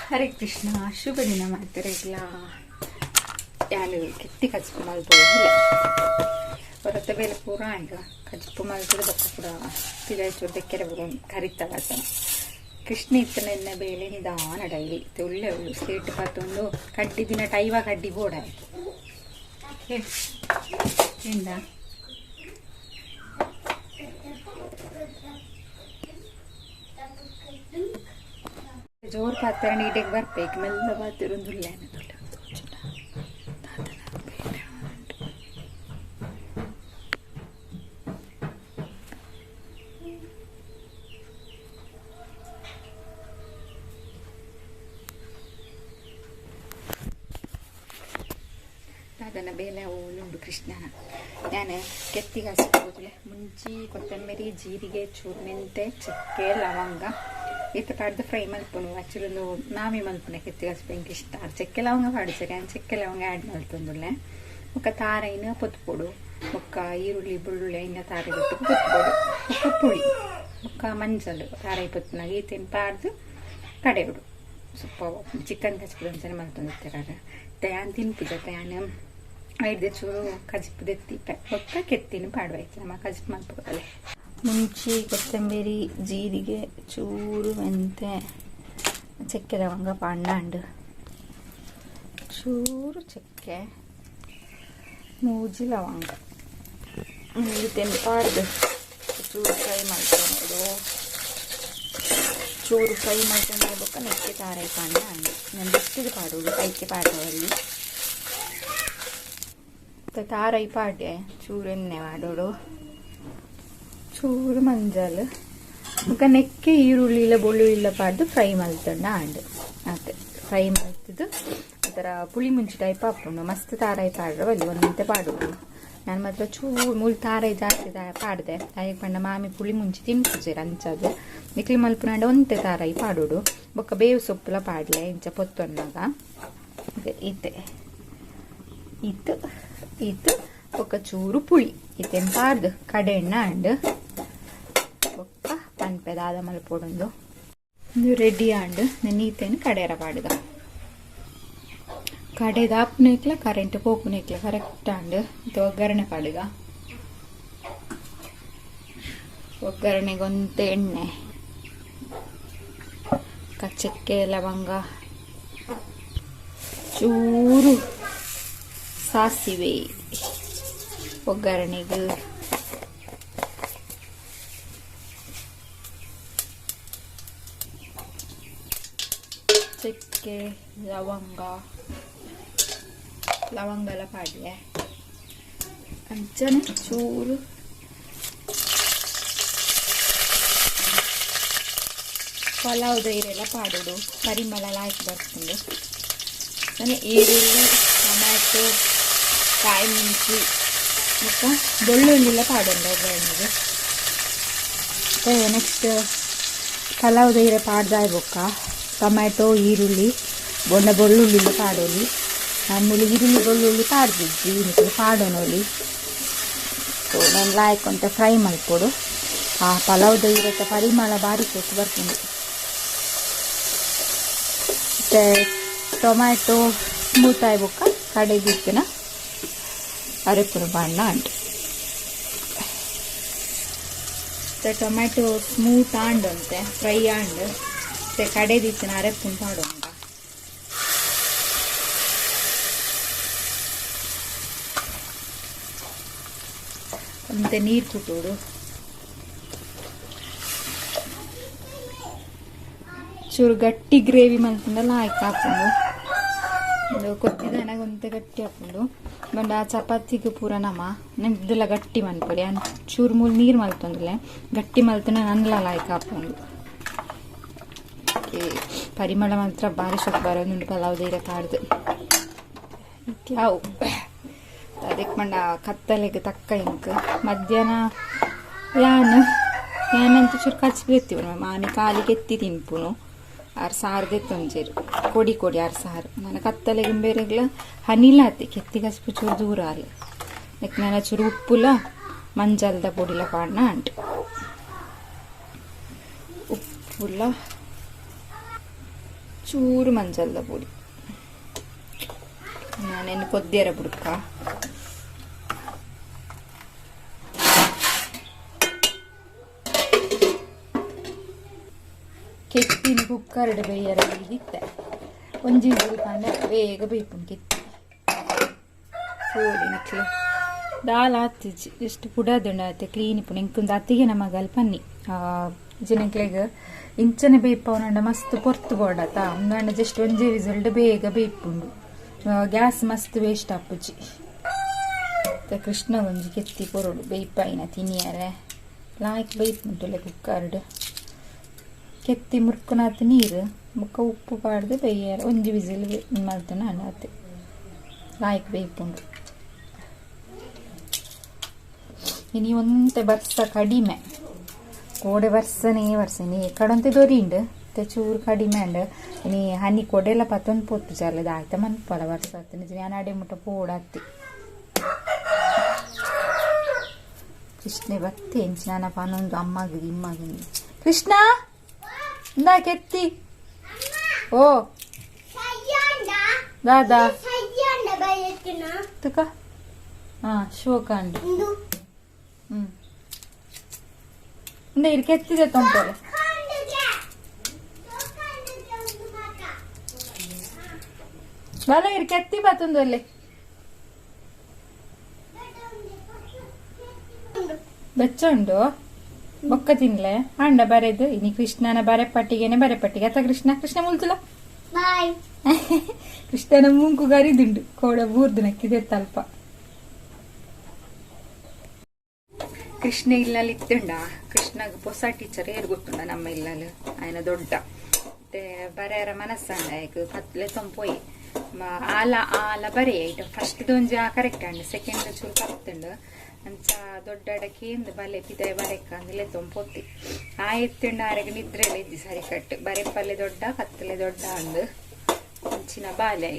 ಹರೇ ಕೃಷ್ಣ ಶುಭ ದಿನ ಮಾಡ್ತಿರಲ್ಲ ಯಾನು ಕೆತ್ತಿ ಕಜ್ಪು ಮಲ್ಪೋದಿಲ್ಲ ಹೊರತ ಬೇಲೆ ಪೂರ ಆಂಡ್ ಕಜ್ಪು ಮಲ್ತದ ಬೊಕ್ಕ ಪೂರ ಪಿದಾಯ್ಚೂರು ಬೆಕ್ಕೆರೆ ಪೂರ ಕರಿತವ ಕೃಷ್ಣ ಇತ್ತನ ಎನ್ನ ಬೇಲೆ ನಿಧಾನ ಡೈಲಿ ಒಳ್ಳೆ ಸ್ಲೇಟ್ ಪತ್ತೊಂದು ಕಡ್ಡಿ ದಿನ ಟೈವ ಕಡ್ಡಿ ಬೋಡಾಯ್ತು ಎಂದ ಜೋರು ಪಾತ್ರ ನೀಟಾಗಿ ಬರ್ಬೇಕು ಮೆಲ್ಲ ಪಾತ್ರ ಒಂದು ದಾದನ ಬೇಲೆ ಉಂಡು ಕೃಷ್ಣನ ನಾನು ಕೆತ್ತಿಗೆ ಹಸಿಬೋದಿಲ್ಲ ಮುಂಚಿ ಕೊತ್ತಂಬರಿ ಜೀರಿಗೆ ಚೂರು ಮೆಂತೆ ಚಕ್ಕೆ ಲವಂಗ ಇತ್ತ ಪಾಡ್ದು ಫ್ರೈ ಮಲ್ಪುನು ಆಕ್ಚುಲಿ ಮಾಮಿ ಮಲ್ಪುನೆ ಕೆತ್ತಿಗೆ ಹಸಿಪು ಇಷ್ಟ ಚಕ್ಕೆ ಲವಂಗ ಪಾಡುತ್ತಾರೆ ನಾನು ಚಕ್ಕೆ ಲವಂಗ ಆ್ಯಡ್ ಮಲ್ತೊಂದುಲ್ಲೆ ಬೊಕ್ಕ ತಾರೈನ ಪೊತ್ಪೊಡು ಬೊಕ್ಕ ಈರುಳ್ಳಿ ಬೆಳ್ಳುಳ್ಳಿ ಐನ ತಾರೈ ಕೊಟ್ಟು ಪೊತ್ಪೊಡು ಬೊಕ್ಕ ಪುಳಿ ಬೊಕ್ಕ ಮಂಜಲ್ ತಾರೈ ಪೊತ್ತುನಾಗ ಈತೇನು ಪಾಡ್ದು ಕಡೆಯೋಡು ಸ್ವಲ್ಪ ಚಿಕನ್ ಕಚ್ಪುಡು ಅಂಚನೆ ಮಲ್ತೊಂದಿತ್ತಾರೆ ತಯಾನ್ ತಿನ್ಪುಜ ತಯಾನ್ ಐದು ಚೂರು ಕಜಿಪು ದೆತ್ತಿ ಬೊಕ್ಕ ಕೆತ್ತಿನ ಪಾಡುವಾಯ್ತು ನಮ್ಮ ಕಜಿಪು ಮಲ್ಪೊಡಲೆ ಮುಂಚಿ ಕೊತ್ತಂಬರಿ ಜೀರಿಗೆ ಚೂರು ಮೆಂತೆ ಚಕ್ಕೆ ಲವಂಗ ಪಾಂಡಾಂಡು ಚೂರು ಚಕ್ಕೆ ಮೂಜಿ ಲವಂಗ ಈತೆನ್ ಪಾಡ್ದು ಚೂರು ಫ್ರೈ ಮಲ್ತೊಂಡು ಚೂರು ಫ್ರೈ ಮಲ್ತೊಂಡು ಬೊಕ್ಕ ನೆಕ್ಕೆ ತಾರೈ ಪಾಂಡ ಅಂಡು ನಾನು ಬಿಟ್ಟಿದ್ದು ಪಾಡೋದು ಕೈಗೆ ಪಾಡೋಲ್ಲಿ ತಾರೈ ಪಾಡ್ಡೆ ಚೂರು ಎಣ್ಣೆ ಮಾಡೋಡು ಚೂರು ಮಂಜಲ್ ಬೊಕ್ಕ ನೆಕ್ಕೆ ಈರುಳ್ಳಿ ಇಲ್ಲ ಬೆಳ್ಳುಳ್ಳಿ ಇಲ್ಲ ಪಾಡ್ದು ಫ್ರೈ ಮಲ್ತೊಂಡ ಆಂಡ್ ಅತ್ತೆ ಫ್ರೈ ಮಲ್ತದ್ದು ಆ ಥರ ಪುಳಿ ಮುಂಚಿ ಟೈಪ್ ಹಾಕೊಂಡು ಮಸ್ತ್ ತಾರೈ ಪಾಡ್ರೆ ಬಲ್ಲಿ ಒಂದಂತೆ ಪಾಡೋದು ನಾನು ಮಾತ್ರ ಚೂರು ಮೂಲು ತಾರೈ ಜಾಸ್ತಿ ಪಾಡ್ದೆ ತಾಯಿ ಪಂಡ ಮಾಮಿ ಪುಳಿ ಮುಂಚಿ ತಿನ್ಪುಜೆರ್ ಅಂಚದು ನಿಕ್ಲಿ ಮಲ್ಪುನಾಂಡ ಒಂತೆ ತಾರೈ ಪಾಡೋಡು ಬೊಕ್ಕ ಬೇವು ಸೊಪ್ಪುಲ ಪಾಡ್ಲೆ ಇಂಚ ಪೊತ್ತೊನ್ನಾಗ ಇತ್ತೆ ಇತ್ತು ಇತ್ತು ಬೊಕ್ಕ ಚೂರು ಪುಳಿ ಇತ್ತೇನು ಪಾಡ್ದು ಕಡೆ ಎಣ್ಣೆ ಅಂಡ್ ಬೊಕ್ಕ ಪನ್ಪೆ ದಾದ ಮಲ್ಪೊಡೊಂದು ಇದು ರೆಡಿ ಆಂಡ್ ನಾನು ಈತೇನು ಕಡೆಯರ ಪಾಡುದ ಕಡೆದ ಆಪ್ನೇಕ್ಲ ಕರೆಂಟ್ ಪೋಪುನೇಕ್ಲ ಕರೆಕ್ಟ್ ಆಂಡ್ ಇದು ಒಗ್ಗರಣೆ ಪಾಡುಗ ಒಗ್ಗರಣೆಗೊಂತೆ ಎಣ್ಣೆ ಚಕ್ಕೆ ಲವಂಗ ಚೂರು ಸಾಸಿವೆ ಒಗ್ಗರಣೆಗೆ ಚಕ್ಕೆ ಲವಂಗ ಲವಂಗ ಎಲ್ಲ ಪಾಡ್ಲೆ ಅಂಚನೆ ಚೂರು ಪಲಾವ್ ಇರೆಲ್ಲ ಪಾಡೋದು ಪರಿಮಳ ಲಾಯ್ಕ್ ಬರ್ತದೆ ನಾನು ಈರುಳ್ಳಿ ಟೊಮ್ಯಾಟೊ ಕಾಯಿ ಮುಂಚಿ ಮತ್ತು ಬೆಳ್ಳುಳ್ಳಿಲ್ಲ ಪಾಡೋಣ ಒಗ್ಗರಣೆಗೆ ಮತ್ತು ನೆಕ್ಸ್ಟ್ ಪಲಾವ್ ಇರೆ ಪಾಡ್ದಾಯ್ ಬೊಕ್ಕ ಟೊಮ್ಯಾಟೊ ಈರುಳ್ಳಿ ಬೊಂಡ ಬೆಳ್ಳುಳ್ಳಿಲ್ಲ ಪಾಡೋಲಿ ಆಮೇಲೆ ಈರುಳ್ಳಿ ಬೆಳ್ಳುಳ್ಳಿ ಪಾಡ್ದಿದ್ವಿ ನಿಕ್ಲು ಪಾಡೋನೋಲಿ ಸೊ ನಾನು ಲಾಯ್ಕ್ ಅಂತ ಫ್ರೈ ಮಲ್ಪೊಡು ಆ ಪಲಾವ್ ಇರತ್ತ ಪರಿಮಳ ಬಾರಿ ಸೊಪ್ಪು ಬರ್ತದೆ ಮತ್ತು ಟೊಮ್ಯಾಟೊ ಸ್ಮೂತ್ ಆಯ್ ಬೊಕ್ಕ ಕಡೆದಿತ್ತಿನ ಅರೆಪುರ ಬಣ್ಣ ಅಂಟು ಮತ್ತು ಟೊಮ್ಯಾಟೊ ಸ್ಮೂತ್ ಆಂಡಂತೆ ಫ್ರೈ ಆಂಡ್ ಮತ್ತು ಕಡೆದಿತ್ತಿನ ಅರೆಪುನ್ ಪಾಡೋಂಗ ಮತ್ತು ನೀರು ಕುಟ್ಟೋಡು ಚೂರು ಗಟ್ಟಿ ಗ್ರೇವಿ ಮಲ್ತುಂಡ ಲಾಯ್ಕ್ ಹಾಕೊಂಡು ಒಂದು ಕೊತ್ತಿದನಾಗ ಒಂತೆ ಗಟ್ಟಿ ಹಾಕೊಂಡು ಬಂಡ ಆ ಚಪಾತಿಗೆ ಪೂರ ನಮ ಇದೆಲ್ಲ ಗಟ್ಟಿ ಮನ್ಪೊಡಿ ಚೂರು ಮೂಲು ನೀರು ಮಲ್ತೊಂದಿಲ್ಲ ಗಟ್ಟಿ ಮಲ್ತನ ನನ್ಲ ಲಾಯ್ಕ್ ಹಾಕೊಂಡು ಪರಿಮಳ ಮಾತ್ರ ಬಾರಿ ಸೊಪ್ಪು ಬರೋದುಂಡು ಪಲಾವ್ ದೀರ ಪಾಡ್ದು ಯಾವು ಅದಕ್ಕೆ ಮಂಡ ಕತ್ತಲೆಗೆ ತಕ್ಕ ಇಂಕ್ ಮಧ್ಯಾಹ್ನ ಯಾನ್ ಯಾನಂತ ಚೂರು ಕಚ್ಚಿಗೆ ಎತ್ತಿ ಮಾಮಿ ಕಾಲಿಗೆ ಎತ್ತಿ ತಿನ್ಪುನು ಆರು ಸಾರು ದೆತ್ತೊಂಜೇರು ಕೊಡಿ ಕೊಡಿ ಆರು ಸಾರು ನನ್ನ ಕತ್ತಲೆಗೆ ಬೇರೆಗ್ಲ ಹನಿಲ ಆತಿ ಕೆತ್ತಿ ಕಚ್ಪು ಚೂರು ದೂರ ಅಲ್ಲ ನೆಕ್ ನಾನು ಚೂರು ಉಪ್ಪುಲ ಮಂಜಲ್ದ ಪೊಡಿಲ ಪಾಡ್ನ ಅಂಟು ಉಪ್ಪುಲ ಚೂರು ಮಂಜಲ್ದ ಪೊಡಿ ನಾನೇನು ಕೊದ್ದಿಯರ ಬುಡ್ಕ ಕೆತ್ತಿನ ಕುಕ್ಕರ್ಡ್ ಬೇಯರ ಇತ್ತೆ ಒಂಜಿ ಪಂಡ ಬೇಗ ಬೇಯ್ಪುಂಡು ಕೆತ್ತಿ ಸೋಡಿನಕ್ಲೆ ದಾಲ್ ಆತಿಜಿ ಎಷ್ಟು ಪುಡದುಂಡು ಆತೆ ಕ್ಲೀನ್ ಇಪ್ಪುಂಡು ಇಂಕೊಂದು ಅತ್ತಿಗೆ ನಮಗಲ್ ಪನ್ನಿ ಜಿನಕ್ಲೆಗ್ ಇಂಚನೆ ಬೇಯ್ಪವನಂಡ ಮಸ್ತ್ ಪೊರ್ತು ಬೋಡತ ಉಂದಂಡ ಜಸ್ಟ್ ಒಂಜೇ ವಿಸಲ್ಡ್ ಬೇಗ ಬೇಯ್ಪುಂಡು ಗ್ಯಾಸ್ ಮಸ್ತ್ ವೇಸ್ಟ್ ಆಪುಜಿ ಕೃಷ್ಣ ಒಂಜಿ ಕೆತ್ತಿ ಕೊರೊಡು ಬೇಯ್ಪಾಯಿನ ತಿನಿಯರೆ ಲಾಯ್ಕ್ ಬೇಯ್ಪುಂಟುಲೆ ಕುಕ್ಕರ್ಡ್ ಕೆತ್ತಿ ಮುರ್ಕುನಾತ್ ನೀರು ಬೊಕ್ಕ ಉಪ್ಪು ಪಾಡ್ದು ಬೇಯ್ಯಾರ ಒಂಜಿ ವಿಸಿಲ್ ಮಲ್ತನ ಆತೆ ಲಾಯ್ಕ್ ಬೇಯ್ಪುಂಡು ಇನಿ ಒಂತೆ ಬರ್ಸ ಕಡಿಮೆ ಕೋಡೆ ವರ್ಷನೇ ವರ್ಷ ಇನಿ ಕಡಂತೆ ದೊರಿಂಡು ಮತ್ತೆ ಚೂರು ಕಡಿಮೆ ಅಂಡ್ ಇನಿ ಹನಿ ಕೊಡೆಲ್ಲ ಪತ್ತೊಂದು ಪೊತ್ತು ಚಾಲದ ಆಯ್ತ ಮನ್ಪಲ ವರ್ಷ ನಿಜ ನಾನು ಅಡೆ ಮುಟ್ಟ ಪೋಡತ್ತಿ ಕೃಷ್ಣೆ ಬತ್ತೆ ನಾನು ಪನೊಂದು ಅಮ್ಮಗ ಇಮ್ಮಗ ಕೃಷ್ಣ ಇಂದಾ ಕೆತ್ತಿ ಓ ದಾದಾ ತುಕ ಹಾ ಶೋಕಾಂಡು ಹ್ಮ್ ಇಂದ ಇರ್ ಕೆತ್ತಿದೆ ತೊಂಪಲೆ ಬಲ ಇರ್ ಕೆತ್ತಿ ಬತ್ತೊಂದು ಅಲ್ಲಿ ಬೆಚ್ಚ ಉಂಡು ಬೊಕ್ಕ ತಿನ್ಲೆ ಅಂಡ ಬರೆದು ಇನಿ ಕೃಷ್ಣನ ಬರೆ ಪಟ್ಟಿಗೆನೆ ಬರೆ ಪಟ್ಟಿಗೆ ಅತ್ತ ಕೃಷ್ಣ ಕೃಷ್ಣ ಮುಲ್ತುಲ ಬಾಯ್ ಕೃಷ್ಣನ ಮೂಂಕು ಗರಿದುಂಡು ಕೋಡ ಬೂರ್ದು ನಕ್ಕಿದೆ ತಲ್ಪ ಕೃಷ್ಣ ಇಲ್ಲಲ್ಲಿ ಇತ್ತುಂಡ ಕೃಷ್ಣಗ್ ಹೊಸ ಟೀಚರ್ ಏರ್ ಗೊತ್ತುಂಡ ನಮ್ಮ ಇಲ್ಲಲ್ಲಿ ಆಯನ ದೊಡ್ಡ ಮತ್ತೆ ಬರೆಯರ ಮನಸ್ಸಂಡ ಈಗ ಪತ್ಲೆ ತೊಂಪೋಯಿ ಆಲ ಆಲ ಬರೆ ಐಟಮ್ ಫಸ್ಟ್ ಒಂಜಿ ಕರೆಕ್ಟ್ ಅಂಡ್ ಸೆಕೆಂಡ್ ಚೂರು ಪತ್ತುಂಡು ಅಂಚ ದೊಡ್ಡ ಕೇಂದ್ ಬಲೆ ಪಿದಾಯ್ ಬರೆಕ್ಕ ಅಂದ್ಲೆ ತೊಂಪೊತ್ತಿ ಆ ಎತ್ತುಂಡ ಆರೆಗ್ ನಿದ್ರೆಲ್ಲ ಇದ್ದಿ ಸರಿ ಕಟ್ಟು ಬರೆ ಪಲ್ಲೆ ದೊಡ್ಡ ಕತ್ತಲೆ ದೊಡ್ಡ ಅಂದು ಅಂಚಿನ ಬಾಲೆ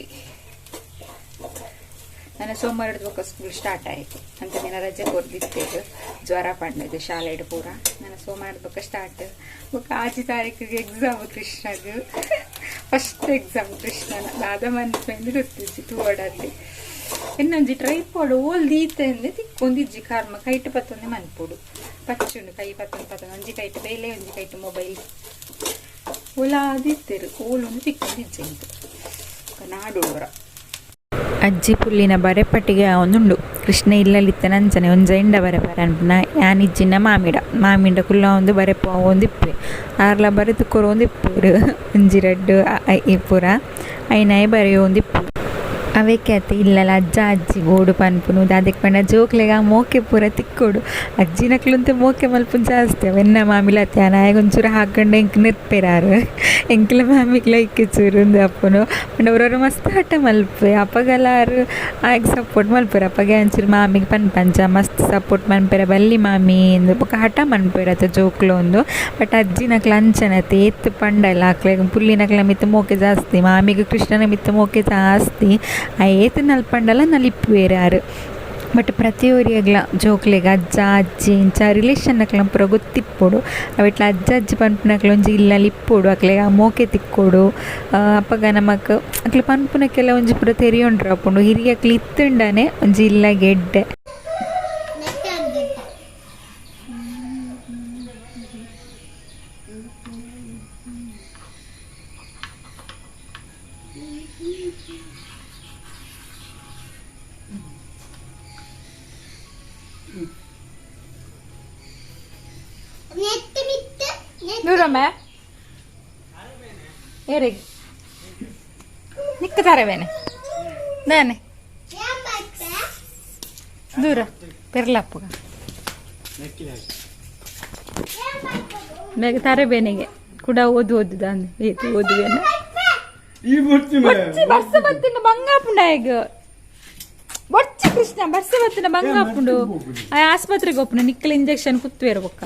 ನಾನು ಸೋಮವಾರ ಬೊಕ್ಕ ಸ್ಕೂಲ್ ಸ್ಟಾರ್ಟ್ ಆಯಿತು ಅಂತ ದಿನ ರಜೆ ಕೊರ್ದಿತ್ತೇಳು ಜ್ವರ ಪಂಡದು ಶಾಲೆಡ್ ಪೂರ ನಾನು ಸೋಮವಾರ ಬೊಕ್ಕ ಸ್ಟಾರ್ಟ್ ಬೊಕ್ಕ ಆಜಿ ತಾರೀಕಿಗೆ ಎಕ್ಸಾಮ್ ಕೃಷ್ಣಗ್ ಫಸ್ಟ್ ಎಕ್ಸಾಮ್ ಕೃಷ್ಣನ ದಾದ ಮನ್ಪೆಂದು ಗೊತ್ತಿಜ್ಜಿ ತೂವಡಲ್ಲಿ ಇನ್ನೊಂಜಿ ಟ್ರೈಪಾಡ್ ಓಲ್ ದೀತೆಂದು ತಿಕ್ಕೊಂದಿಜ್ಜಿ ಕರ್ಮ ಕೈಟ್ ಪತ್ತೊಂದು ಮನ್ಪೊಡು ಪಚ್ಚುಂಡು ಕೈ ಪತ್ತೊಂದು ಪತ್ತೊಂದು ಒಂಜಿ ಕೈಟ್ ಬೇಲೆ ಒಂಜಿ ಕೈಟ್ ಮೊಬೈಲ್ ಓಲಾದಿತ್ತೇರು ಓಲೊಂದು ತಿಕ್ಕೊಂದಿಜ್ಜಿ ಇಂತು ನಾಡುವರ ಅಜ್ಜಿ ಪುಲ್ಲಿನ ಬರೆಪಟ್ಟಿಗೆ ಒಂದುಂಡು ಕೃಷ್ಣ ಇಲ್ಲಲಿತ್ತ ನಂಚನೆ ಒಂಜ ಇಂಡ ಬರೆಪರ ಅನ್ಪುನ ಯಾನಿಜ್ಜಿನ ಮಾಮಿಡ ಮಾಮಿಡ ಕುಲ್ಲ ಒಂದು ಬರೆಪ ಒಂದು ಇಪ್ಪೆ ಆರ್ಲ ಬರೆದು ಕೊರು ಒಂದು ಇಪ್ಪುರು ಒಂಜಿ ರಡ್ಡು ಇಪ್ಪುರ ಐನಾಯಿ ಬರೆಯೋ ಒಂದು ಇಪ್ಪು ಅವೇಕೆ ಅತ್ತೆ ಇಲ್ಲಲ್ಲ ಅಜ್ಜ ಅಜ್ಜಿ ಬೋಡು ಪನ್ಪುನು ದಾದೆಕ್ ಪಂಡ ಜೋಕ್ಲೆಗ ಮೋಕೆ ಪೂರ ತಿಕ್ಕೋಡು ಅಜ್ಜಿನಕ್ಲುಂತೆ ಮೋಕೆ ಮಲ್ಪುನ್ ಜಾಸ್ತಿ ಅವೆನ್ನ ಮಾಮಿಲ ಅತ್ತೆ ನಾಯಗ ಒಂಚೂರು ಹಾಕೊಂಡು ಎಂಕ್ ನಿರ್ಪೆರಾರು ಎಂಕ್ಲ ಮಾಮಿಗ್ಲ ಇಕ್ಕೆ ಚೂರು ಉಂದು ಅಪ್ಪನು ಪಂಡ ಅವ್ರವ್ರು ಮಸ್ತ್ ಹಠ ಮಲ್ಪೆ ಅಪ್ಪಗಲಾರು ಆಗ ಸಪೋರ್ಟ್ ಮಲ್ಪೆರ್ ಅಪ್ಪಗೆ ಒಂಚೂರು ಮಾಮಿಗೆ ಪನ್ಪಂಚ ಮಸ್ತ್ ಸಪೋರ್ಟ್ ಮನ್ಪೆರ ಬಲ್ಲಿ ಮಾಮಿ ಇಂದು ಬೊಕ ಹಠ ಮನ್ಪೆರ್ ಜೋಕ್ಲು ಒಂದು ಬಟ್ ಅಜ್ಜಿನಕ್ಲ ಅಂಚನತೆ ಏತ್ ಪಂಡಲ ಅಕ್ಲೆಗ್ ಪುಲ್ಲಿನಕ್ಲ ಮಿತ್ತ್ ಮೋಕೆ ಜಾಸ್ತಿ ಮಾಮಿಗ್ ಕೃಷ್ಣನ ಮಿತ್ತ್ ಮೋಕೆ ಜಾಸ್ತಿ ಆ ಏತ್ ನಲ್ಪಂಡಲ ನಲಿಪುವೆರ್ ಬಟ್ ಪ್ರತಿಯೊರಿಯಗ್ಲ ಜೋಕ್ಲೆಗ್ ಅಜ್ಜ ಅಜ್ಜಿ ಇಂಚ ರಿಲೇಷನ್ ಅಕ್ಲ ಪೂರ ಗೊತ್ತಿಪ್ಪೊಡು ಅವೆಟ್ಲ ಅಜ್ಜ ಅಜ್ಜಿ ಪನ್ಪುನಕ್ಲ ಒಂಜಿ ಇಲ್ಲಲ್ ಇಪ್ಪೊಡು ಅಕ್ಲೆಗ್ ಆ ಮೋಕೆ ತಿಕ್ಕೊಡು ಅಪಗ ನಮಕ್ ಅಕ್ಲು ಪನ್ಪುನಕ್ಕೆಲ್ಲ ಒಂಜಿ ಪೂರ ತೆರಿಯೊಂಡ್ರ ಆಪುಂಡು ಹಿರಿಯಕ್ಲು ಇತ್ತುಂಡನೆ ಒಂಜಿ ಇಲ್ಲಗ್ ಎಡ್ಡೆ. ದೂರಮ್ಮ ಏರೆಗ್ ನಿಕ್ಕ ತರವೇನೆ ನಾನೆ ದೂರ ಪೆರ್ಲಪ್ಪಗ ಬೇಗ ತರಬೇನೆಗೆ ಕೂಡ ಓದು ಓದು ದಾನ್ ಏತು ಓದುವೇನ ಬರ್ಸ ಬತ್ತಿನ ಬಂಗಾಪುಂಡ ಈಗ ಬೊಚ್ಚಿ ಕೃಷ್ಣ ಬರ್ಸ ಬತ್ತಿನ ಬಂಗಾಪುಂಡು ಆ ಆಸ್ಪತ್ರೆಗೆ ಒಪ್ಪುನ ನಿಕ್ಕಲ ಇಂಜೆಕ್ಷನ್ ಕುತ್ತುವೇರು ಬೊಕ್ಕ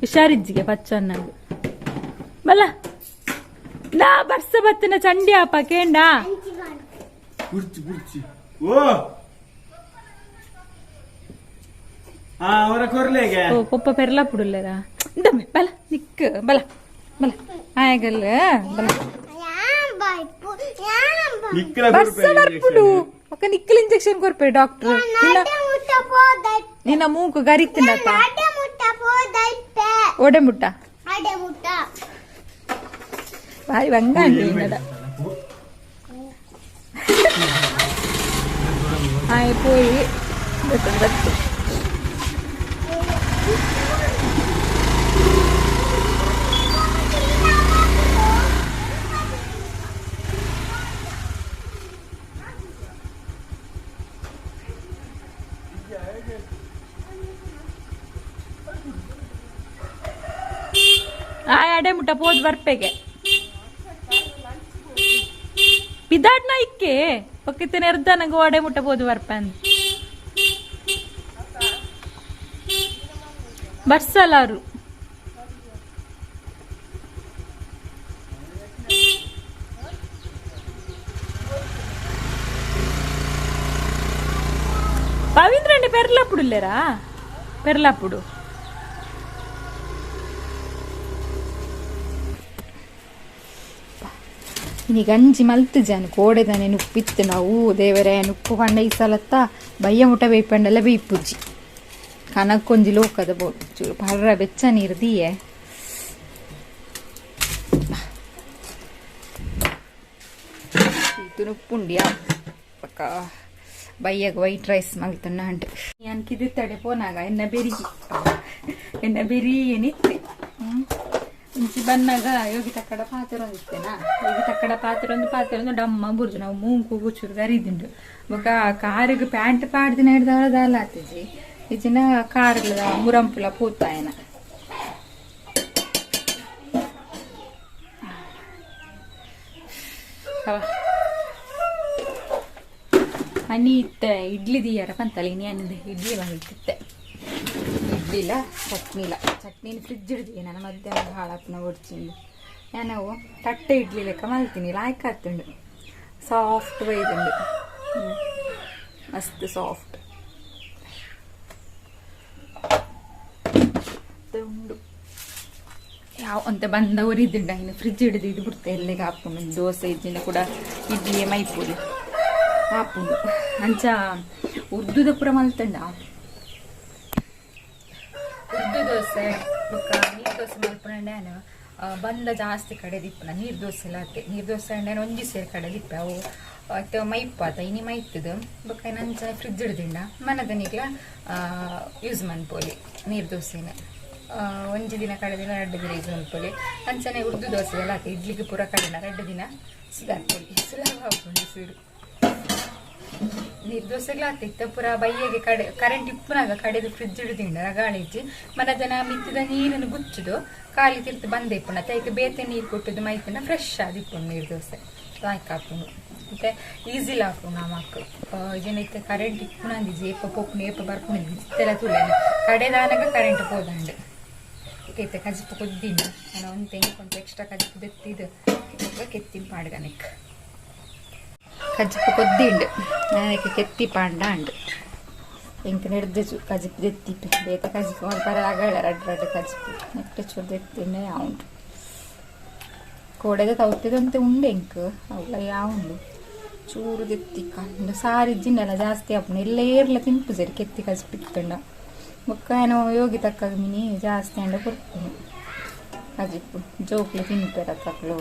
ಹುಷಾರಿಜ್ಜಿಗೆ ಪಚ್ಚನ್ನಾಗ ಬಲ್ಲ ನಾ ಬರ್ಸ ಬತ್ತಿನ ಚಂಡಿ ಆಪ ಕೇಂಡ ಕುರ್ಚಿ ಕುರ್ಚಿ ಓ ಆ ಅವರ ಕೊರ್ಲೆಗೆ ಓ ಪೊಪ್ಪ ಪೆರ್ಲ ಪುಡುಲ್ಲೇರಾ ಇಂದಮ್ಮೆ ಬಲ ನಿಕ್ ಬಲ ಬಲ ಆಯಗಲ್ಲ ಬಲ ಬರ್ಸ ಬರ್ಪುಡು ಒಕ್ಕ ನಿಕ್ಕಲ್ ಇಂಜೆಕ್ಷನ್ ಕೊರ್ಪೆ ಡಾಕ್ಟರ್ ನಿನ್ನ ಮೂಕು ಗರಿತ್ತಿನತ ಓಡೆ ಮುಟ್ಟ ಬಾರಿ ಬಂಗ ಆಯ್ ಪೋಯಿ ಬತ್ತು ಅಡೆ ಮುಟ್ಟ ಪೋದ್ ಬರ್ಪೆಗೆ ಪಿದಾಡ್ನ ಇಕ್ಕೆ ಪಕ್ಕಿತ್ತನೆ ಅರ್ಧ ನಂಗೆ ಅಡೆ ಮುಟ್ಟ ಪೋದು ಬರ್ಪೆ ಬರ್ಸಲಾರು ಪವಿಂದ್ರಂడి ಪೆರ್ಲప్పుడు ಇಲ್ಲೇರಾ ಪೆರ್ಲప్పుడు ಇನಿ ಗಂಜಿ ಮಲ್ತು ಜನ ಕೋಡೆದಾನೆ ನುಪ್ಪಿತ್ತು ನಾವು ದೇವರೇ ನುಪ್ಪು ಪಂಡ ಈ ಸಲತ್ತ ಬಯ್ಯ ಮುಟ ಬೇಯ್ಪಂಡಲ್ಲ ಬೇಯ್ಪುಜ್ಜಿ ಕನಕ್ಕೊಂಜಿ ಲೋಕದ ಬೋಡು ಚೂರು ಪರ್ರ ಬೆಚ್ಚ ನೀರು ದಿಯೆ ಇದು ನುಪ್ಪುಂಡಿಯ ಪಕ್ಕ ಬಯ್ಯಗ ವೈಟ್ ರೈಸ್ ಮಲ್ತಣ್ಣ ಅಂಟು ಅನ್ಕಿದಿತ್ತಡೆ ಪೋನಾಗ ಎನ್ನ ಬೆರಿಗೆ ಎನ್ನ ಬೆರಿ ಏನಿತ್ತೆ ಇಂಚಿ ಬನ್ನಾಗ ಯೋಗಿ ತಕ್ಕಡ ಪಾತ್ರ ಒಂದಿತ್ತೇನಾ ಯೋಗಿ ತಕ್ಕಡ ಪಾತ್ರ ಒಂದು ಪಾತ್ರ ಒಂದು ಡಮ್ಮ ಬುರ್ಜು ನಾವು ಮೂಂಕು ಗುಚ್ಚುರು ಗರಿದಿಂಡು ಬೊಕ ಕಾರಿಗೆ ಪ್ಯಾಂಟ್ ಪಾಡ್ದಿನ ಹಿಡ್ದವಳ ದಾಲ ಆತಿಜಿ ಇಜಿನ ಕಾರ್ಲ ಮುರಂಪುಲ ಪೂತಾಯನ ಅನಿ ಇತ್ತ ಇಡ್ಲಿ ದಿಯಾರ ಪಂತಲ್ಲ ಇನಿ ಅನ್ನಿದೆ ಇಡ್ಲಿ ಮಲ್ತಿತ್ತೆ ಇಡ್ಲಿಲ್ಲ ಚಟ್ನಿಲ್ಲ ಚಟ್ನಿನ ಫ್ರಿಜ್ ಹಿಡ್ದು ನಾನು ಮಧ್ಯಾಹ್ನ ಹಾಳಪ್ಪನ ಒಡ್ಚಿಂದು ನಾನು ತಟ್ಟೆ ಇಡ್ಲಿ ಲೆಕ್ಕ ಮಲ್ತೀನಿ ಲಾಯ್ಕ್ ಆತುಂಡು ಸಾಫ್ಟ್ ಬೈದುಂಡು ಮಸ್ತ್ ಸಾಫ್ಟ್ ಉಂಡು ಯಾವ ಅಂತ ಬಂದವರು ಇದ್ದುಂಡ ಇನ್ನು ಫ್ರಿಜ್ ಹಿಡಿದು ಇದು ಬಿಡ್ತೆ ಎಲ್ಲಿಗೆ ಹಾಕೊಂಡು ದೋಸೆ ಇದ್ದಿನ ಕೂಡ ಇಡ್ಲಿ ಮೈಪುರಿ ಹಾಪುಂಡು ಅಂಚ ಉರ್ದುದ ಪೂರ ಮಲ್ತಂಡ ಉರ್ದು ದೋಸೆ ಬೊಕ್ಕ ನೀರು ದೋಸೆ ಮಲ್ಪುನಂಡೆ ಬಂದ ಜಾಸ್ತಿ ಕಡೆ ದಿಪ್ಪನ ನೀರು ದೋಸೆ ಎಲ್ಲ ಹಾಕಿ ನೀರು ದೋಸೆ ಅಂಡೆ ಒಂಜಿ ಸೇರು ಕಡೆ ದಿಪ್ಪ ಅವು ಅತ್ತ ಮೈಪ್ ಆತ ಇನಿ ಮೈತದ ಬೊಕ್ಕ ನಂಚ ಫ್ರಿಜ್ ಹಿಡ್ದಿಂಡ ಮನದನಿಗ್ಲ ಯೂಸ್ ಮನ್ಪೋಲಿ ನೀರು ದೋಸೆನ ಒಂಜಿ ದಿನ ಕಡೆ ದಿನ ಎರಡು ದಿನ ಯೂಸ್ ಮನ್ಪೋಲಿ ಅಂಚನೆ ಉರ್ದು ದೋಸೆ ಎಲ್ಲ ಹಾಕಿ ಇಡ್ಲಿಗೆ ಪೂರ ಕಡಿನ ಎರಡು ದಿನ ಸುಧಾರ್ಪೋಲಿ ಸುಲಭ ಹಾಕೊಂಡು ಸೂರು ನೀರು ದೋಸೆಗ್ಲ ಪೂರ ಬಯ್ಯಗೆ ಕಡೆ ಕರೆಂಟ್ ಇಪ್ಪನಾಗ ಕಡೆದು ಫ್ರಿಜ್ ಹಿಡಿದಿಂಡ ಗಾಳಿಜ್ಜಿ ಮನದನ ಮಿತ್ತಿದ ನೀರನ್ನು ಗುಚ್ಚುದು ಖಾಲಿ ತಿರ್ತು ಬಂದೆ ಇಪ್ಪುಂಡ ತೈಕ ಬೇತೆ ನೀರು ಕೊಟ್ಟುದು ಮೈತನ ಫ್ರೆಶ್ ಆದಿಪ್ಪುಂಡು ನೀರು ದೋಸೆ ಲಾಯ್ಕ್ ಹಾಪುಂಡು ಮತ್ತೆ ಈಸಿಲ ಹಾಪುಂಡು ಆ ಮಕ್ಕಳು ಏನೈತೆ ಕರೆಂಟ್ ಇಪ್ಪುನ ಅಂದಿಜ್ಜಿ ಏಪ ಪೊಪ್ಪುನು ಏಪ ಬರ್ಪುಂಡು ಇತ್ತೆಲ್ಲ ತುಳ್ಳನೆ ಕಡೆದಾನಾಗ ಕರೆಂಟ್ ಪೋದಂಡು ಇತ್ತೆ ಕಜಿಪು ಕೊದ್ದಿನ ನಾನು ಒಂದು ತೆಂಗೆ ಎಕ್ಸ್ಟ್ರಾ ಕಜಿಪು ದೆತ್ತಿದು ಕೆತ್ತಿನ ಪಾಡ್ಗನೆಕ್ ಕಜಿಪು ಕೊದ್ದಿಂಡು ನನಗೆ ಕೆತ್ತಿ ಪಾಂಡ ಅಂಡು ಎಂಕ್ ನೆಡ್ದು ಕಜಿಪು ದೆತ್ತಿಪ್ಪೆ ಬೇತ ಕಜಿಪು ಮಲ್ಪರ ಅಗಳ ರಡ್ಡು ರಡ್ಡು ಕಜಿಪು ನೆಟ್ಟ ಚೂರು ದೆತ್ತಿಂಡೆ ಉಂಟು ಕೋಡೆದ ತೌತಿದಂತೆ ಉಂಡೆ ಎಂಕ್ ಅವುಲ ಯಾವುಂಡು ಚೂರು ದೆತ್ತಿ ಕಂಡು ಸಾರಿ ಜಿನ್ನಲ್ಲ ಜಾಸ್ತಿ ಆಪುಂಡು ಎಲ್ಲ ಏರ್ಲ ತಿನ್ಪು ಸರಿ ಕೆತ್ತಿ ಕಜಿಪು ಇತ್ತುಂಡ ಬೊಕ್ಕ ಏನೋ ಯೋಗಿ ತಕ್ಕ ಮಿನಿ ಜಾಸ್ತಿ ಅಂಡ ಕೊರ್ಪುನು ಕಜಿಪು ಜೋಕ್ಲು ತಿನ್ಪೆರ ತಕ್ಲು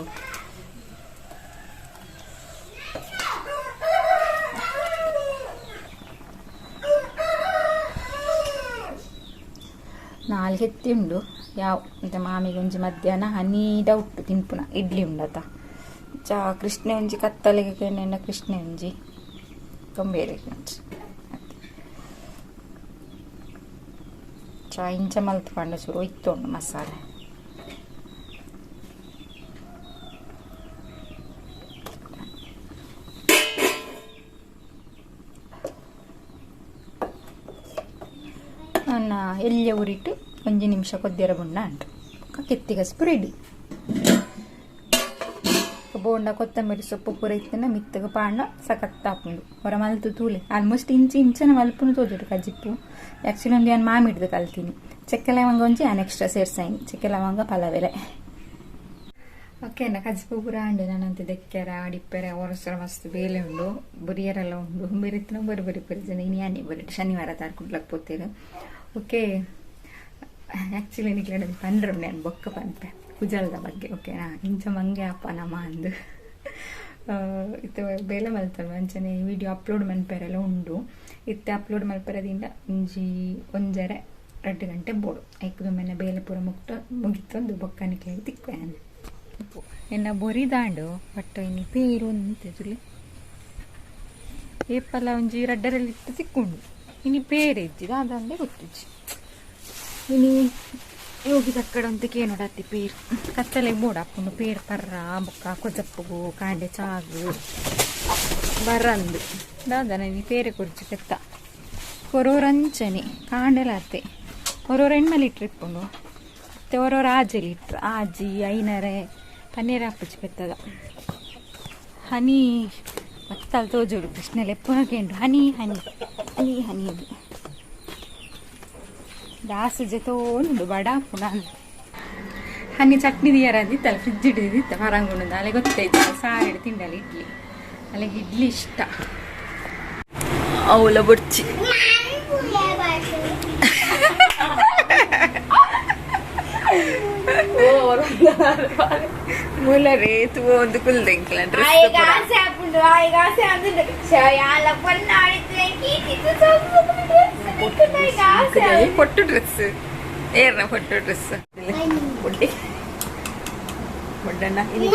ನಾಲ್ಗೆತ್ತಿ ಉಂಡು ಯಾವ ಮತ್ತೆ ಮಾಮಿಗೆ ಒಂಜಿ ಮಧ್ಯಾಹ್ನ ಹನಿ ಡೌಟ್ ತಿನ್ಪುನ ಇಡ್ಲಿ ಉಂಡತ ಚಾ ಕೃಷ್ಣೆ ಒಂಜಿ ಕತ್ತಲೆಗೆ ಕೆಣ್ಣೆಂಡ ಕೃಷ್ಣೆ ಒಂಜಿ ತೊಂಬೇರೆ ಒಂಜಿ ಚಾ ಇಂಚ ಮಲ್ತ್ ಪಂಡ ಚೂರು ಇತ್ತು ಉಂಡು ಮಸಾಲೆ ನನ್ನ ಎಲ್ಯ ಉರಿಟ್ಟು ಒಂಜಿ ನಿಮಿಷ ಕೊದ್ದಿರ ಬುಂಡ ಅಂಟು ಕೆತ್ತಿ ಕಸಿಪು ರೆಡಿ ಬೋಂಡ ಕೊತ್ತಂಬರಿ ಸೊಪ್ಪು ಪೂರ ಇತ್ತಿನ ಮಿತ್ತಗ ಪಾಂಡ ಸಖತ್ ಆಪುಂಡು ಹೊರ ಮಲ್ತು ತೂಲೆ ಆಲ್ಮೋಸ್ಟ್ ಇಂಚಿ ಇಂಚನ ಮಲ್ಪುನು ತೋಜುಡು ಕಜಿಪ್ಪು ಆ್ಯಕ್ಚುಲಿ ಒಂದು ನಾನು ಮಾಮಿಡ್ದು ಕಲ್ತೀನಿ. ಚಕ್ಕೆ ಲವಂಗ ಒಂಜಿ ಆನ್ ಎಕ್ಸ್ಟ್ರಾ ಸೇರ್ಸಾಯಿನಿ, ಚಕ್ಕೆ ಲವಂಗ ಪಲವೆಲೆ. ಓಕೆ ನಾ ಕಜ್ಪು ಪೂರ ಅಂಡೆ ನಾನಂತ ದೆಕ್ಕೆರ ಅಡಿಪ್ಪೆರೆ ಒರಸರ ಮಸ್ತ್ ಬೇಲೆ ಉಂಡು ಬುರಿಯರೆಲ್ಲ ಉಂಡು ಬೆರಿತನ ಬರಿ ಬರಿ ಪರಿ ಜನ ಇನಿ ಆನೆ ಬರಿ ಶನಿವಾರ ತಾರ್ ಕುಡ್ಲಕ್ ಪೋತೇರು. ಓಕೆ ಆ್ಯಕ್ಚುಲಿ ನಿಕ್ಲೆ ಪಂಡ್ರ ನಾನು ಬೊಕ್ಕ ಪನ್ಪೆ ಕುಜಲ್ದ ಬಗ್ಗೆ. ಓಕೆನಾ ಇಂಚ ಮಂಗೆ ಅಪ್ಪ ನಮ್ಮ ಅಂದು ಇತ್ತೆ ಬೇಲೆ ಮಲ್ತಲ್ಲ ಅಂಚನೆ ವಿಡಿಯೋ ಅಪ್ಲೋಡ್ ಮನ್ಪೆರೆಲ್ಲ ಉಂಡು. ಇತ್ತೆ ಅಪ್ಲೋಡ್ ಮಲ್ಪೆರದಿಂದ ಒಂಜಿ ಒಂಜರೆ 2 ಗಂಟೆ ಬೋಡು ಐಕುದು ಮೆನ್ನ ಬೇಲೆ ಪೂರ ಮುಕ್ತ ಮುಗಿತ್ತೊಂದು ಬೊಕ್ಕನಿಕ್ಲೆ ತಿಕ್ವೆ ಎನ್ನ ಬೊರಿದಾಂಡು ಬಟ್ ಇನಿ ಪೇರು ಅಂತೆ ಏಪಲ್ಲ ಒಂಜಿ ರಡ್ಡರಲ್ಲಿ ಇಟ್ಟು ತಿಕ್ಕೊಂಡು ಇನಿ ಪೇರು ಇಜ್ಜಿದ ಅದಂದೆ ಗೊತ್ತಿಜ್ಜಿ. ಇನಿ ಯೋಗಿ ತಕ್ಕಡಂತ ನೋಡತ್ತಿ ಪೇರು ಕತ್ತಲೆ ಬೋಡ ಅಪ್ಪುಂಡು ಪೇರು ಪರ್ರ ಬೊಕ್ಕ ಕೊಜಪ್ಪುಗು ಕಾಂಡೆ ಚಾಗು ಬರಂದು ದಾದನ ಇನಿ ಪೇರೆ ಕುರ್ಚಿ ಕೆತ್ತ ಕೊರೋರಂಚನೆ ಕಾಂಡೆಲಾತೆ ಒರೋರು 8 ಲೀಟ್ರ್ ಇಪ್ಪುಂಡು ಮತ್ತೆ ಒರೋರು 6 ಲೀಟ್ರ್ ಆಜಿ 500 ಪನ್ನೀರ್ ಹಾಪುಚಿ ಪೆತ್ತದ ಹನಿ ಮತ್ತಲ್ಲಿ ತೋಜೋಡು ಕೃಷ್ಣಲ್ಲಿ ಎಪ್ಪುನಕೆಂಡು ಹನಿ ಹನಿ ಹನಿ ಹನಿ ಅದು ದಾಸು ಜೊತೆ ಬಡ ಪುಣ ಹನಿ ಚಟ್ನಿ ದಿಯರಂದಿತ್ತಲ್ಲ ಫ್ರಿಜ್ ಹಿಡಿದಿತ್ತ ಹೊರಂಗುಣದ ಅಲ್ಲೇ ಗೊತ್ತಾಯ್ತು ಸಾರು ತಿಂಡಲ್ಲ ಇಡ್ಲಿ ಅಲ್ಲಿಗೆ ಇಡ್ಲಿ ಇಷ್ಟ ಅವಳ ಬೊಡ್ಚಿ ಮೂಲರೇ ತುವ ಒಂದು ಕುಲ್ದೆಂಕ್ಲ ಪೊಟ್ಟು ಡ್ರೆಸ್ ಏರ್ನ ಪೊಟ್ಟು ಡ್ರೆಸ್ ಬೊಡ್ಡಿ ಬೊಡ್ಡಣ್ಣ ಇಲ್ಲಿ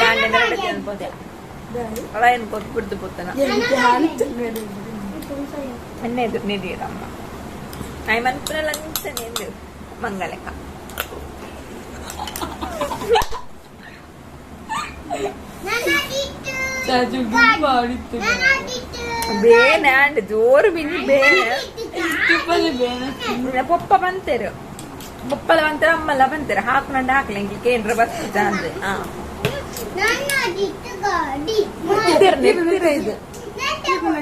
ಏನು ಕೊಟ್ಬಿಡ್ತು ಪೊತ್ತನ ಎಣ್ಣೆ ನಿಧಿರಮ್ಮ ಆಯ್ ಮನ್ಪುನ ಲಂಚನೆ ಮಂಗಲಕ್ಕ ಬೇನೆ ಅಂಡ್ ಜೋರು ಬಿಂಜಿ ಬೇನೆ ಪೊಪ್ಪ ಬಂತೇರು ಬೊಪ್ಪಲ ಬಂತಾರೆ ಅಮ್ಮಲ್ಲ ಬಂತಾರೆ ಹಾಕ್ನಂಡು ಹಾಕ್ಲಿ ಇಂಕ ಕೇಂದ್ರ ಬರ್ತದೆ ಅಂದ್ರೆ ಇದು என்ன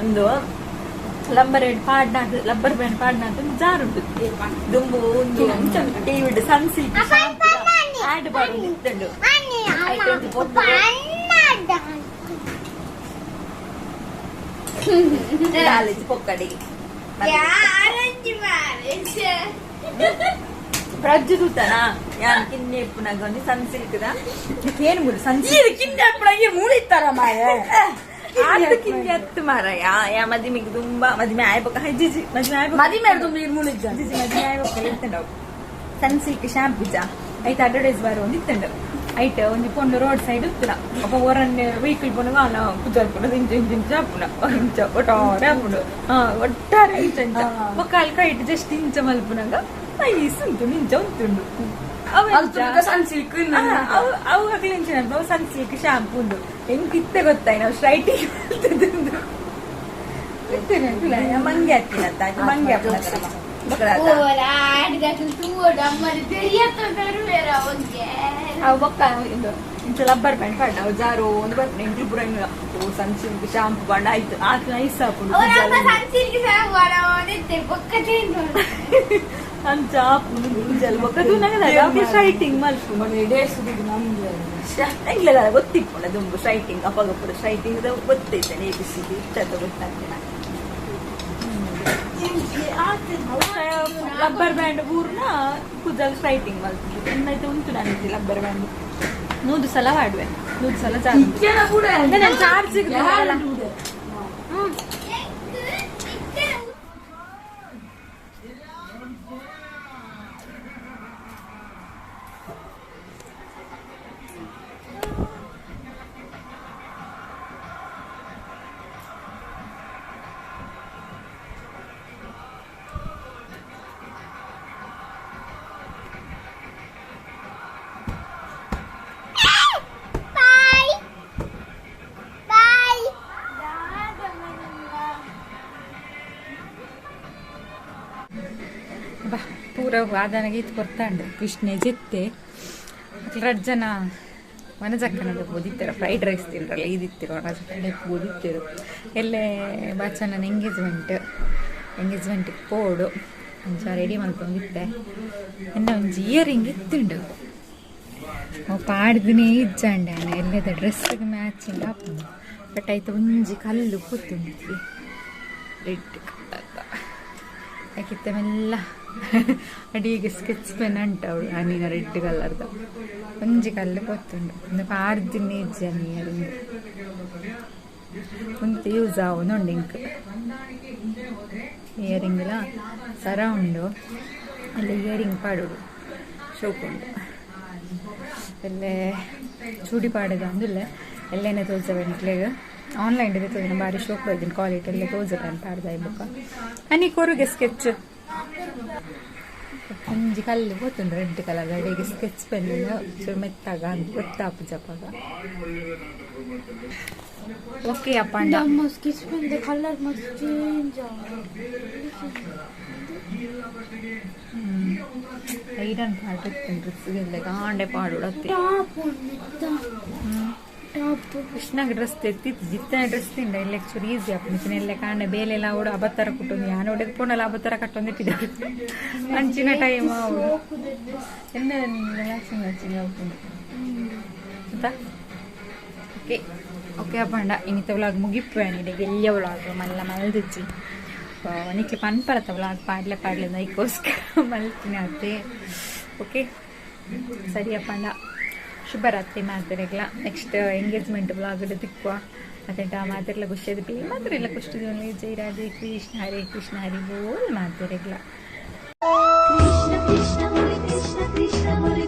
ಒಂದು ಲಬ್ಬರ್ ಪಾಡ್ನಾದ್ ಲಬ್ಬರ್ ಬ್ಯಾಂಡ್ ಪಾಡ್ನಾದ್ ಜಾರುಂಡು ದುಂಬು ಒಂದು ಟಿವಿಡ್ ಸನ್ ಸಿಲ್ಕ್ ಆಡ್ ಬಾರು ಇತ್ತುಂಡು ಕಾಲೇಜ್ ಪೊಕ್ಕಡಿ ಪ್ರಜ್ಜು ತೂತನ ಯಾನ್ ಕಿನ್ನೆ ಇಪ್ಪುನಾಗ ಒಂಜಿ ಸನ್ ಸಿಲ್ಕ್ ದ ಏನು ಮೂರು ಸನ್ ಸಿಲ್ಕ್ ಕಿನ್ನೆ ಇಪ್ಪುನಾಗ ಮೂಳಿತ್ತಾರ ಮಾಯ ಆತ ಕಿನ್ನೆ ಅತ್ತು ಮಾರಾಯ ಯಾ ಮದಿಮೆಗೆ ತುಂಬಾ ಮದಿಮೆ ಆಯ್ಬೊಕ್ಕ ಜಿಜಿ ಮದಿಮೆ ಆಯ್ಬೊಕ್ಕ ಮದಿಮೆ ತುಂಬ ಮೂಳಿಜ್ಜ ಜಿಜಿ ಮದಿಮೆ ಆಯ್ಬೊಕ್ಕ ಇತ್ತುಂಡು ಸನ್ ಸಿಲ್ಕ್ ಶಾಂಪು ಜ ಐತ ಅಡ್ವರ್ಟೈಸ್ ಬಾರು ಒಂದು ಇತ್ತುಂಡು ಐಟ್ ಒಂಜಿ ಪೊಣ್ಣು ರೋಡ್ ಸೈಡ್ ಉತ್ತುನ ಒಬ್ಬ ಒರನ್ನೆ ವೆಹಿಕಲ್ ಪೊಣ್ಣು ಆನ ಕುಜಲ್ ಪುನ ಇಂಚ ಇಂಚ ಇಂಚ ಆಪುನ ಇಂಚ ಒಟ್ಟಾರೆ ಆಪುಂಡು ಒಟ್ಟಾರೆ ಇಂಚ ಇಂಚ ಬೊಕ್ಕ ಅಲ್ ಕೈಟ್ ಜಸ್ಟ್ ಇಂಚ ಮಲ್ಪುನಗ ನೈಸ್ ಉಂಟು ಇಂಚ ಉಂಟುಂಡು ಸನ್ ಸಿಲ್ಕ್ ಅವು ಅಕ್ಲೆ ಇಂಚ ಅವು ಸನ್ ಸಿಲ್ಕ್ ಶಾಂಪು ಉಂಡು ಎಂಕ್ ಇತ್ತೆ ಗೊತ್ತಾಯ್ ನಾವು ಸ್ಟ್ರೈಟಿಂಗ್ ಮಂಗೆ ಹತ್ತಿನತ್ತ ಮಂಗೆ ಆಪುನ ಅವು ಬೊಕ್ಕ ಇಂದು ಇಂಚ ಲಬ್ಬರ್ ಬ್ಯಾಂಡ್ ಪಾಡ್ ನಾವು ಜಾರು ಒಂದು ಬರ್ಪುಂಡು ಎಂಕ್ಲು ಪೂರ ಓ ಸನ್ ಸಿಲ್ಕ್ ಶಾಂಪು ಬಾಂಡ ಆಯ್ತು ಆತ್ ನೈಸ್ ಆಪುಂಡು ಅಂಚ ಆಪುಂಡು ಕುಜಲ್ ಬೊಕ್ಕ ತೂನಗ ಸ್ಟ್ರೈಟಿಂಗ್ ಮಲ್ಪುಂಡು ಎಂಗ್ಲೆಲ್ಲ ಗೊತ್ತಿಪ್ಪುಂಡ ದುಂಬು ಸ್ಟ್ರೈಟಿಂಗ್ ಅಪಗಪುರ ಸ್ಟ್ರೈಟಿಂಗ್ ಗೊತ್ತೈತಾನೆ ಎ ಬಿ ಸಿ ಡಿ ಇತ್ತದ ಗೊತ್ತಾಗ್ತೇನೆ. ರಬ್ಬರ್ ಬ್ಯಾಂಡ್ ಪೂರ್ಣ ಕುಜಲ್ ಸ್ಟ್ರೈಟಿಂಗ್ ಮಲ್ತಿದ್ದು ಎನ್ನೈತೆ ಉಂಟು ನನಗೆ ರಬ್ಬರ್ ಬ್ಯಾಂಡ್ 100 ಸಲ ಮಾಡುವೆ 100 ಸಲ ಚಾರ್ಜ್ ಚಾರ್ಜ್. ಬಾ ಪೂರ ವಾದನಗೆ ಇದು ಕೊರ್ತಾಂಡು ಕೃಷ್ಣೆ ಜೆತ್ತೆ ರಡ್ ಜನ ವನಜಕ್ಕನದ ಓದಿತ್ತರ ಫ್ರೈಡ್ ರೈಸ್ ತಿನ್ರಲ್ಲ ಇದಿತ್ತಿರು ವನಜಕ್ಕನ ಓದಿತ್ತಿರು ಎಲ್ಲೇ ಬಾಚನ ಎಂಗೇಜ್ಮೆಂಟ್ ಎಂಗೇಜ್ಮೆಂಟಿಗೆ ಪೋಡು ಅಂಚ ರೆಡಿ ಮಲ್ಕೊಂಡಿತ್ತೆ ಎನ್ನ ಒಂಜಿ ಇಯರಿಂಗ್ ಇತ್ತುಂಡು ಅವು ಪಾಡ್ದನೇ ಇಜ್ಜಾಂಡೆ ಎಲ್ಲದ ಡ್ರೆಸ್ಗೆ ಮ್ಯಾಚಿಂಗ್ ಆಪುಂಡು ಬಟ್ ಆಯ್ತು ಒಂಜಿ ಕಲ್ಲು ಪೊತ್ತುಂಡು ರೆಡ್ ಕಲರ್ ಯಾಕಿತ್ತ ಮೆಲ್ಲ ಅಡಿಗೆ ಸ್ಕೆಚ್ ಪೆನ್ ಅಂಟ ಅವಳು ಅನಿನ ರೆಡ್ ಕಲರ್ದ ಒಂಜಿ ಕಲ್ಲು ಪೊತ್ತುಂಡು ಒಂದು ಪಾಡ್ದಿನೇ ಇಜ್ಜಾನಿ ಇಯರಿಂಗ್ ಒಂತೆ ಯೂಸ್ ಆವೊಂದುಂಡು ಇಂಕ್ ಇಯರಿಂಗ್ಲ ಸರ ಉಂಡು ಅಲ್ಲಿ ಇಯರಿಂಗ್ ಪಾಡೋಡು ಶೋಕುಂಡು ಎಲ್ಲೇ ಚೂಡಿ ಪಾಡೋದು ಅಂದುಲ್ಲ ಎಲ್ಲೇನೆ ತೋಜವೆ ನಿಕ್ಲೆಗ್ ಆನ್ಲೈನ್ ಇದೆ ತೋಜನ ಬಾರಿ ಶೋಕ್ ಬೈದಿನ ಕ್ವಾಲಿಟಿ ಎಲ್ಲ ತೋಜವೆ ಅಂತ ಪಾಡ್ದ ಬುಕ್ಕ ಅನಿ ಕೊರುಗೆ ಸ್ಕೆಚ್ ಒಂಜಿ ಕಲ್ಲು ಗೊತ್ತುಂಡು ರೆಡ್ ಕಲರ್ ಅಡಿಗೆ ಸ್ಕೆಚ್ ಪೆನ್ ಚೂರು ಮೆತ್ತಾಗ ಅಂತ ಗೊತ್ತಾಪು ಜಪಾಗ. ಓಕೆ ಅಪ್ಪಂಡ ಸ್ಕೆಚ್ ಪೆನ್ ಕಲರ್ ಮಸ್ತ್ ಚೇಂಜ್. ಐರನ್ ಪಾಡ್ ಡ್ರೆಸ್ಗೆಲ್ಲ ಗಾಂಡೆ ಪಾಡುಡತ್ತೆ ಟಾಪ್ ಟಾಪ್ ಕೃಷ್ಣಗೆ ಡ್ರೆಸ್ ತೆತ್ತಿತ್ತು ಜಿತ್ತನ ಡ್ರೆಸ್ ತಿಂಡ ಇಲ್ಲ ಚೂರು ಈಸಿ ಆಪುಂಡು ಎಲ್ಲ ಕಾಂಡೆ ಬೇಲೆಲ್ಲ ಅವಡು ಅಬತ್ತರ ಕುಟ್ಟೊಂದು ಯಾನ್ ಒಡೆದು ಪೋಣಲ್ಲ ಅಬತ್ತರ ಕಟ್ಟೊಂದು ಅಂಚಿನ ಟೈಮ್ ಎನ್ನ ಮ್ಯಾಚಿಂಗ್ ಮ್ಯಾಚಿಂಗ್ ಆಪುಂಡು ಆಯ್ತಾ. ಓಕೆ ಓಕೆ ಅಪ್ಪಂಡ ಇನ್ನಿತ ವ್ಲಾಗ್ ಮುಗಿಪ್ಪು ಇಡೆಗೆ ಎಲ್ಲಿಯ ವ್ಲಾಗ್ ಮಲ್ಲ ಮಲ್ದಿಜ್ಜಿ ನಿಕ್ಲೆ ಪನ್ಪರತ್ತ ವ್ಲಾಗ್ ಪಾಡ್ಲೆ ಪಾಡ್ಲೆ ಐಕೋಸ್ಕರ ಮಲ್ತಿನ ಅತ್ತೆ. ಓಕೆ ಸರಿ ಅಪ್ಪಂಡ ಶುಭರಾತ್ರಿ ಮಾತಿರಗ್ಲ ನೆಕ್ಸ್ಟ್ ಎಂಗೇಜ್ಮೆಂಟ್ ವ್ಲಾಗ್ ತಿಕ್ಕುವ ಮತ್ತೆ ಮಾತಿರ್ಲ ಖುಷಿಯಾದ ಪಿ ಮಾತ್ರ ಖುಷಿ. ಜೈ ರಾಧೆ ಕೃಷ್ಣ ಹರೇ ಕೃಷ್ಣ ಹರಿ ಬೋಲ್ ಮಾತಿರಗ್ಲ. ಕೃಷ್ಣ ಕೃಷ್ಣ ಮುರಿ ಕೃಷ್ಣ ಕೃಷ್ಣ ಮುರಿ.